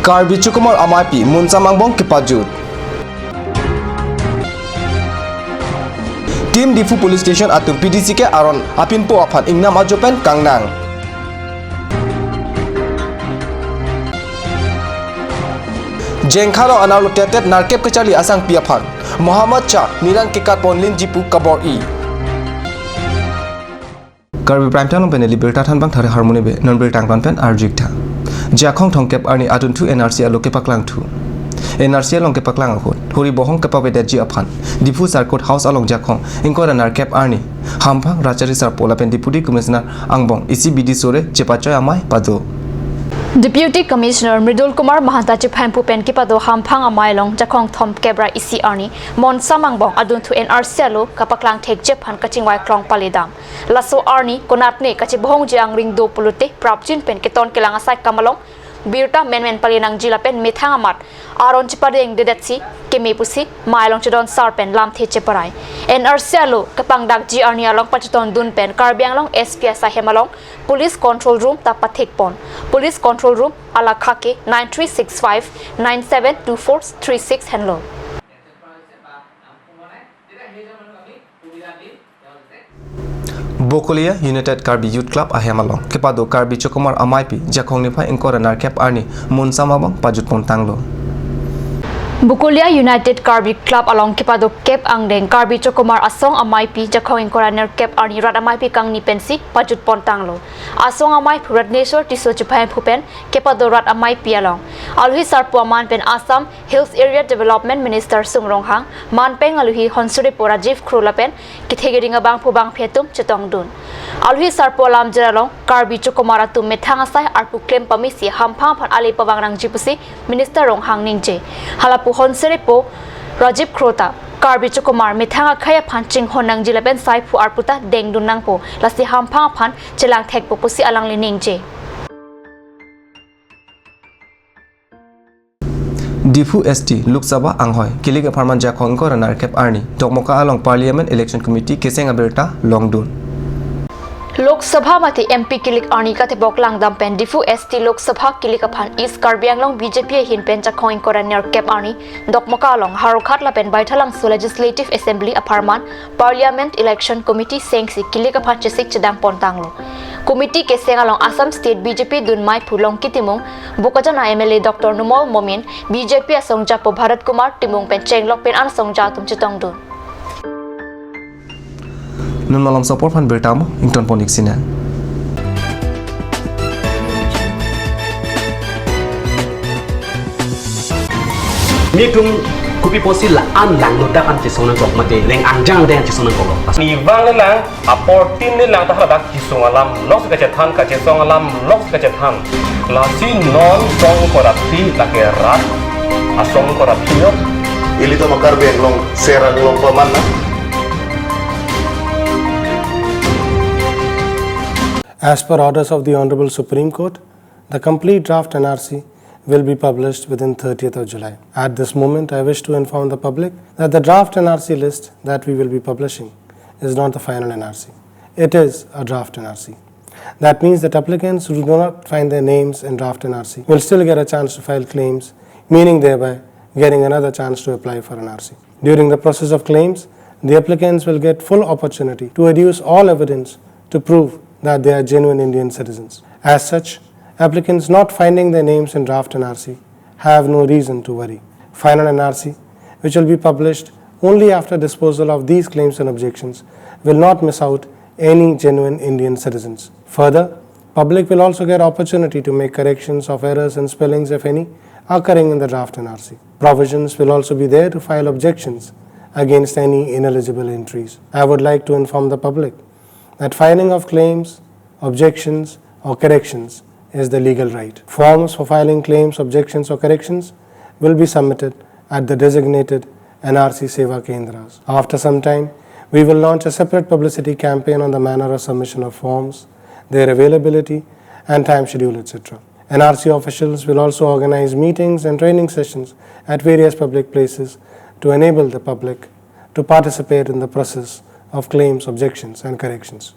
Karbi Chukumar Amaipi Munsamangbong Kipajut. Team Diphu Police Station atum PDC ke aron apinpo aphan ingnam ajopen kangnang. Jengkhalo anarlo tetet narkep kechali asang piaphan Muhammad Cha Nilan Kekat Ponlin Jipu Kabor E. Karbi Prime Town pen liberta than bang thare harmony be non bel tangpan pen arjik tha. Jakhong thongkep arni adun thu NRC alo ke paklang thu. NRC along ke paklang ahot hori bohong ke pabe daji aphan Diphu Sarkot House along jakhong ingkora narkep arni hamphang rachari sar pola pen Deputy Commissioner angbong ECBD sore chepachoy amai pado. Deputy Commissioner Mridul Kumar Mahanta chiphanpu pen kipado hamphang amai long jakhong thom kebra EC arni mon samangbong adun thu NRC alo kapaklang thek jephan kachingwai klong palidam laso arni konatne kachi bohong jiang ring do pulute prapchin pen keton kelang asai kamalong birta menmen palinang jila pen methang amat aron chipadeng dedetsi kemi pusi mailong chidon sarpen lam the cheparai NRC alo kapang dak ji arni along pachiton dun pen karbiang long SPS hemalong police control room ta pathek pon police control room ala khake 9365 972436 henlo. Bokolia United Karbi Youth Club ahemalong kepado Karbi Chokomar Amaipi jakhong nipa ingkora narkep arni monsamabong pajut pontanglo. Bukolia United Karbi Club along kepado kep angdeng Karbi Chokomar asong Amaipi jakhong ingkora narkep arni rat Amaipi kangni pensi pajut pontanglo. Asong Amai Ratneswar Tiso Chuphain Phupen kepado rat Amaipi along. Aluhi Sarpo man pen Assam Hills Area Development Minister Sumronghang man peng aluhi Honsuri Rajiv Khrula pen kithegeringa bang phubang phetum chitong dun. Aluhi Sarpo lam jeralong Karbi Chokomar atum methang asai arpu claim pamisi hamphang phan ali pawangrang jipusi Minister Ronghang ningje. Halapu Honserepo Rajiv Khrota Karbi Chokomar methanga khaya phan ching honang jilapen sai phu arputa dengdun nangpo lasi hamphang phan chelang thekpo pusi alang liningje. Diphu ST Lok Sabha anghoy kilik farman jakhong ko narkep arni dokmoka along Parliament Election Committee keseng aberta longdun. Lok Sabha mati MP kilik arni kate boklang dam pen Diphu ST Lok Sabha kilik aphan East Karbi Anglong BJP hin pen jakhong ko narkep arni dokmoka along Harokhat la pen Baithalang so Legislative Assembly apharman Parliament Election Committee sengsi kilik aphan chesik chedang pontanglo. Committee ke seng along Assam State BJP dun mai phulong kitimung Bokajana MLA Dr. Numol Momin BJP asong japo Bharat Kumar Timung pen chenglok pen an song jatum chitong dun. Nun malam support phan bertamo ington ponik sina. Mitung kupi posi la an lang no da an chisona kok mate leng angjang de an chisona kok. Ni wang le lang apor tin le lang ta hala dak chisonga lam lok ka che than ka che songa lam lok ka che than. La si non song ko ra thi la ke rat a song ko ra thi yo. Ili to makar beng long serang long paman na. As per orders of the Honorable Supreme Court, the complete draft NRC will be published within 30th of July. At this moment, I wish to inform the public that the draft NRC list that we will be publishing is not the final NRC. It is a draft NRC. That means that applicants who do not find their names in draft NRC will still get a chance to file claims, meaning thereby getting another chance to apply for NRC. During the process of claims, the applicants will get full opportunity to adduce all evidence to prove that they are genuine Indian citizens. As such, applicants not finding their names in draft NRC have no reason to worry. Final NRC, which will be published only after disposal of these claims and objections, will not miss out any genuine Indian citizens. Further, public will also get opportunity to make corrections of errors and spellings, if any, occurring in the draft NRC. Provisions will also be there to file objections against any ineligible entries. I would like to inform the public that filing of claims, objections or corrections is the legal right. Forms for filing claims, objections or corrections will be submitted at the designated NRC Seva Kendras. After some time, we will launch a separate publicity campaign on the manner of submission of forms, their availability and time schedule, etc. NRC officials will also organize meetings and training sessions at various public places to enable the public to participate in the process of claims, objections and corrections.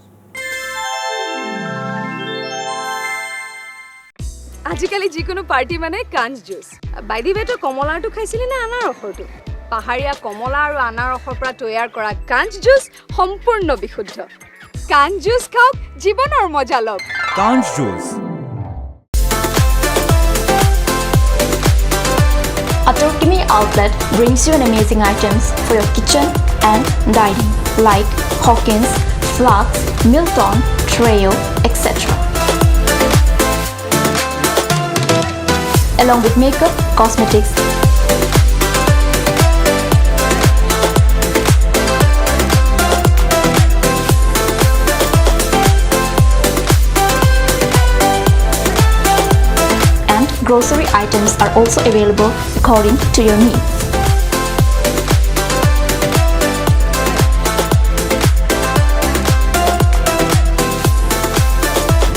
আজিকালি যিকোনো party মানে কাঞ্চ juice. By the ৱে, তই কমলাৰটো খাইছিলি নে আনাৰসৰটো? পাহাৰীয়া কমলা আৰু আনাৰসৰ পৰা তৈয়াৰ কৰা কাঞ্চ জুচ সম্পূৰ্ণ বিশুদ্ধ। কাঞ্চ জুচ খাওক, জীৱনৰ মজা লওক। Kanch juice. Atorkimi Outlet brings you an amazing items for your kitchen and dining like Hawkins, Flux, Milton, Treo, etc. Along with makeup, cosmetics, and grocery items are also available according to your needs.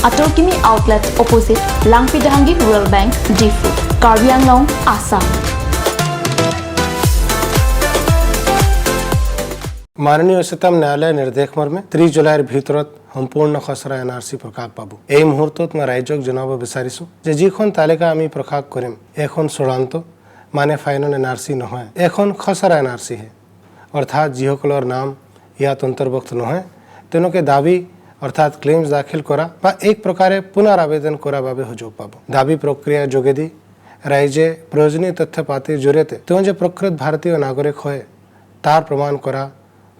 Atorkimi Outlet opposite Langpidahangi Rural Bank, Difu, Karbi Anglong, Assam. মাননীয় উচ্চতম ন্যায়ালয়ৰ নিৰ্দেশ মৰ্মে 30 জুলাইৰ ভিতৰত সম্পূৰ্ণ খচৰা N R C প্ৰকাশ পাব। এই মুহূৰ্তত মই ৰাইজক জনাব বিচাৰিছোঁ যে যিখন তালিকা আমি প্ৰকাশ কৰিম, এখন চূড়ান্ত মানে ফাইনেল এন আৰ চি নহয়, এখন খচৰা এন আৰ চিহে। অৰ্থাৎ যিসকলৰ নাম ইয়াত অন্তৰ্ভুক্ত নহয়, তেওঁলোকে দাবী অৰ্থাৎ ক্লেইমছ দাখিল কৰা বা এক প্ৰকাৰে পুনৰ আবেদন কৰাৰ বাবে সুযোগ পাব। দাবী প্ৰক্ৰিয়াৰ যোগেদি ৰাইজে প্ৰয়োজনীয় তথ্য পাতিৰ জৰিয়তে তেওঁ যে প্ৰকৃত ভাৰতীয় নাগৰিক হয়, তাৰ প্ৰমাণ কৰা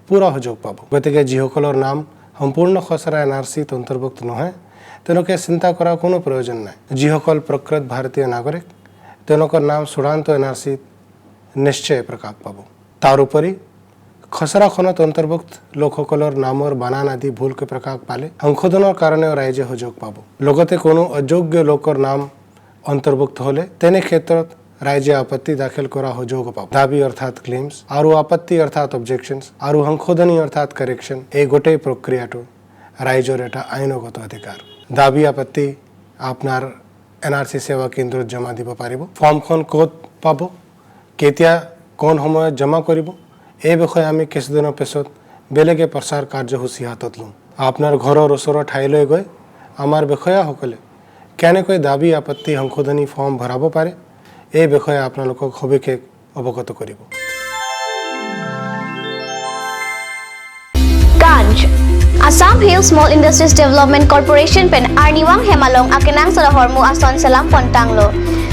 পূৰা সুযোগ পাব। গতিকে যিসকলৰ নাম সম্পূৰ্ণ খচৰা এন আৰ চিত অন্তৰ্ভুক্ত নহয়, তেওঁলোকে চিন্তা কৰাৰ কোনো প্ৰয়োজন নাই। যিসকল প্ৰকৃত ভাৰতীয় নাগৰিক, তেওঁলোকৰ নাম চূড়ান্ত এন আৰ চিত নিশ্চয় প্ৰকাশ পাব। তাৰোপৰি খচৰাখনত অন্তৰ্ভুক্ত লোকসকলৰ নামৰ বানান আদি ভুলকৈ প্ৰকাশ পালে সংশোধনৰ কাৰণেও ৰাইজে সুযোগ পাব। লগতে কোনো অযোগ্য লোকৰ নাম অন্তৰ্ভুক্ত হ'লে তেনে ক্ষেত্ৰত ৰাইজে আপত্তি দাখিল কৰা সুযোগো পাব। দাবী অৰ্থাৎ ক্লেইমছ আৰু আপত্তি অৰ্থাৎ অবজেকশ্যনছ আৰু সংশোধনী অৰ্থাৎ কাৰেকশ্যন, এই গোটেই প্ৰক্ৰিয়াটো ৰাইজৰ এটা আইনগত অধিকাৰ। দাবী আপত্তি আপোনাৰ এন আৰ চি সেৱা কেন্দ্ৰত জমা দিব পাৰিব। ফৰ্মখন ক'ত পাব, কেতিয়া কোন সময়ত জমা কৰিব, এই বিষয়ে আমি কিছুদিনৰ পিছত বেলেগে প্ৰচাৰ কাৰ্যসূচী হাতত ল'ম। আপোনাৰ ঘৰৰ ওচৰৰ ঠাইলৈ গৈ আমাৰ বিষয়াসকলে কেনেকৈ দাবী আপত্তি সংশোধনী ফৰ্ম ভৰাব পাৰে, এই বিষয়ে আপোনালোকক সবিশেষ অৱগত কৰিব। Ganj. Assam Hill Small Industries Development Corporation pen Arniwang Hemalong akenang sa hormu ason salam pontanglo.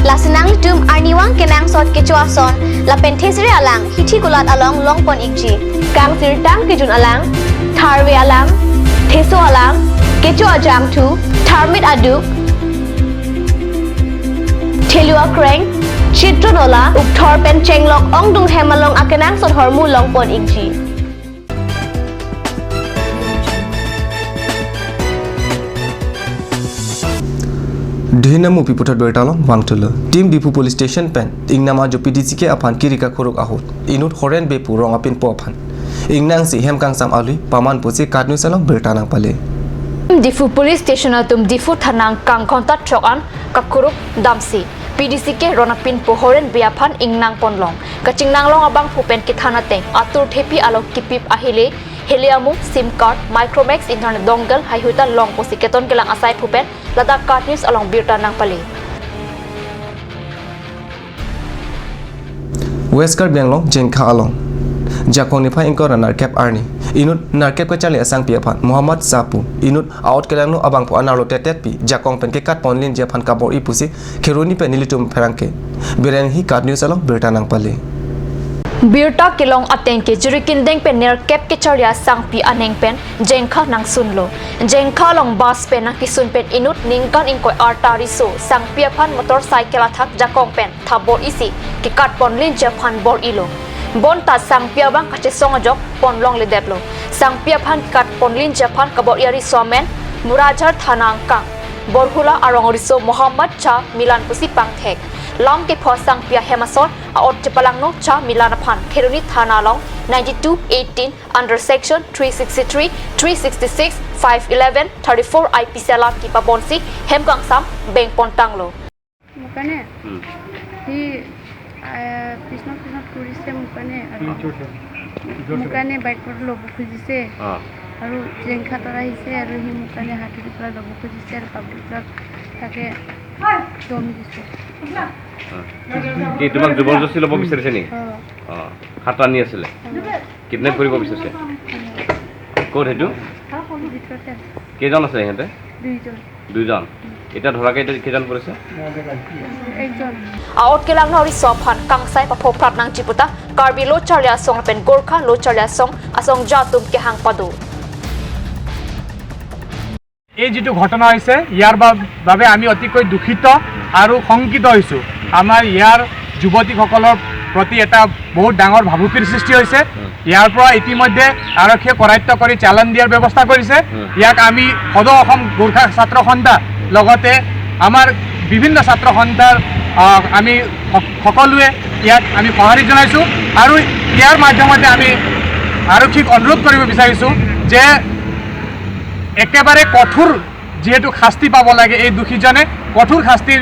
Lasinang litum Arniwang kenang sot kecho ason la pen thesre alang hithi kulat along long pon ikji. Kang sirtang kijun alang, tharwe alang, theso alang, kecho ajang thu, tharmit aduk, Thelua kreng, Chitronola, ukthor pen chenglok ongdung hemalong akenang sot hormu long pon ikji. Dhinamu piputat bertalong wangtulo team Diphu police station pen ingnama jo PDC ke aphan kirika khoruk ahut inut horen bepu rong apin po aphan ingnang si hemkang sam alui paman posi kadnu salong bertanang pale. Diphu police station atum Diphu thanang kang khonta chokan kakuruk damsi PDC ke ronapin po horen beaphan ingnang ponlong kachingnang long abang phupen ke thana teng atur thepi alok kipip ahile heliamu SIM card Micromax internet dongle haihuta long posi keton kelang asai phupen Ladakh card news along birta nang pale. West Karbi Anglong jengkha along jakong ni pha ingkor narkep arni inut narkep ka chali asang pi aphan Muhammad Sapu inut out kelang no abang po anaro tetet pi jakong pen ke kat ponlin je phan kabor ipusi kheroni pen nilitum pherangke beren hi card news along birta nang pale. Birta kilong ateng ke jurikin deng pen ner kep ke charia sang pi aneng pen jengkha nang sunlo jengkha long bus pen nang kisun pen inut ningkan ingkoi artari so sang pi aphan motorcycle athak jakong pen thabor isi ke kat ponlin je phan bor ilo bon ta sang pia bang kache song jok pon long le deplo sang pia phan kat ponlin japan kabor yari somen Murajar thanang kang Borhula arong riso Muhammad cha Milan pusi pangthek long ke pho sang pia hemasor aot chepalang no cha Milan phan Kheroni thana long 9218 under section 363 366 511 34 IPC lam ki pabonsi hemkang sam beng pontanglo mukane hi পিছনত পিছত কৰিছে মুকানে মুকানে বাইকত ল'ব খুজিছে আৰু জেংখাতত আহিছে আৰু সি মুকানে হাতী পেলাই ল'ব খুজিছে আৰু পাব্লিকত তাকে দম দিছে। কি তোমাক জবৰদস্তি ল'ব বিচাৰিছে নেকি? অঁ, হাত টানি আছিলে, কিডনেপ কৰিব বিচাৰিছে। ক'ত সেইটো? কেইজন আছে সিহঁতে? দুইজন। এতিয়া ধৰাকে এতিয়া কেইজন পৰিছে? Aot kelang na ori sophan kangsai pa phoprat nang chiputa Karbi Locharlia song pen Gorkha Locharlia song asong jatum ke hang padu। এই যিটো ঘটনা হৈছে ইয়াৰ বাবে আমি অতিকৈ দুখিত আৰু শংকিত হৈছোঁ। আমাৰ ইয়াৰ যুৱতীসকলৰ প্ৰতি এটা বহুত ডাঙৰ ভাবুকিৰ সৃষ্টি হৈছে। ইয়াৰ পৰা ইতিমধ্যে আৰক্ষীয়ে কৰায়ত্ব কৰি চালান দিয়াৰ ব্যৱস্থা কৰিছে। ইয়াক আমি সদৌ অসম গোৰ্খা ছাত্ৰ সন্থা লগতে আমাৰ বিভিন্ন ছাত্ৰ সন্থাৰ আমি সকলোৱে ইয়াক আমি সঁহাৰি জনাইছোঁ আৰু ইয়াৰ মাধ্যমতে আমি আৰক্ষীক অনুৰোধ কৰিব বিচাৰিছোঁ যে একেবাৰে কঠোৰ যিহেতু শাস্তি পাব লাগে এই দোষীজনে, কঠোৰ শাস্তি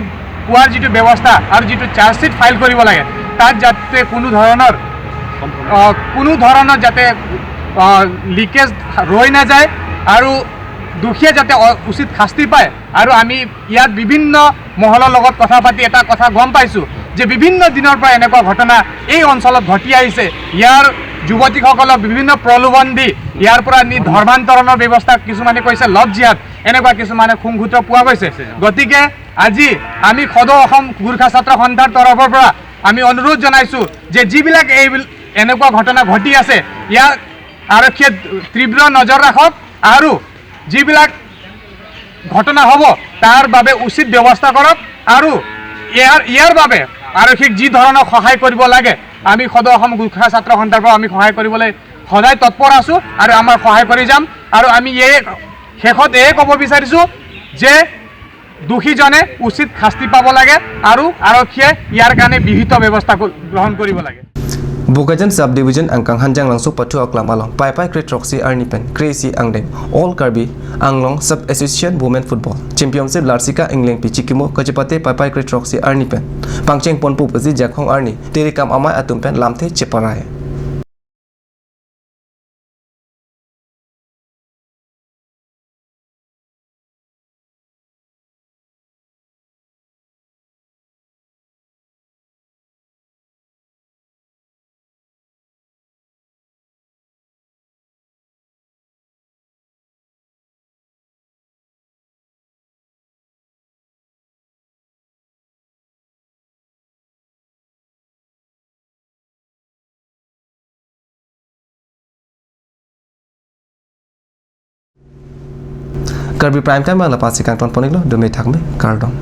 পোৱাৰ যিটো ব্যৱস্থা আৰু যিটো চাৰ্জশ্বিট ফাইল কৰিব লাগে তাত যাতে কোনো ধৰণৰ যাতে লিকেজ ৰৈ নাযায় আৰু দোষীয়ে যাতে উচিত শাস্তি পায়। আৰু আমি ইয়াত বিভিন্ন মহলৰ লগত কথা পাতি এটা কথা গম পাইছোঁ যে বিভিন্ন দিনৰ পৰা এনেকুৱা ঘটনা এই অঞ্চলত ঘটি আহিছে। ইয়াৰ যুৱতীসকলক বিভিন্ন প্ৰলোভন দি ইয়াৰ পৰা নি ধৰ্মান্তৰণৰ ব্যৱস্থা, কিছুমানে কৈছে লভ জিহাদ, এনেকুৱা কিছুমানে খুংসূত্ৰ পোৱা গৈছে। গতিকে আজি আমি সদৌ অসম গোৰ্খা ছাত্ৰ সন্থাৰ তৰফৰ পৰা আমি অনুৰোধ জনাইছোঁ যে যিবিলাক এই এনেকুৱা ঘটনা ঘটি আছে ইয়াৰ আৰক্ষীয়ে তীব্ৰ নজৰ ৰাখক আৰু যিবিলাক ঘটনা হ'ব তাৰ বাবে উচিত ব্যৱস্থা কৰক আৰু ইয়াৰ বাবে আৰক্ষীক যি ধৰণৰ সহায় কৰিব লাগে আমি সদৌ অসম গোৰ্খা ছাত্ৰ সন্থাৰ পৰা আমি সহায় কৰিবলৈ সদায় তৎপৰ আছোঁ আৰু আমাৰ সহায় কৰি যাম। আৰু আমি এই শেষত এয়ে ক'ব বিচাৰিছোঁ যে দোষীজনে উচিত শাস্তি পাব লাগে আৰু আৰক্ষীয়ে ইয়াৰ কাৰণে বিহিত ব্যৱস্থা গ্ৰহণ কৰিব লাগে। Bokajan sub division angkang hanjang langsu patu aklam along pai pai kre troxy arnipen crazy angdeng all Karbi Anglong sub association women football championship larsika engleng pichikimo kajipate pai pai kre troxy arnipen pangcheng ponpu paji jakhong arni terikam amai atumpen lamthe cheparai। Karbi prime time bangla pasi kangton poniglo dume thakme kardom।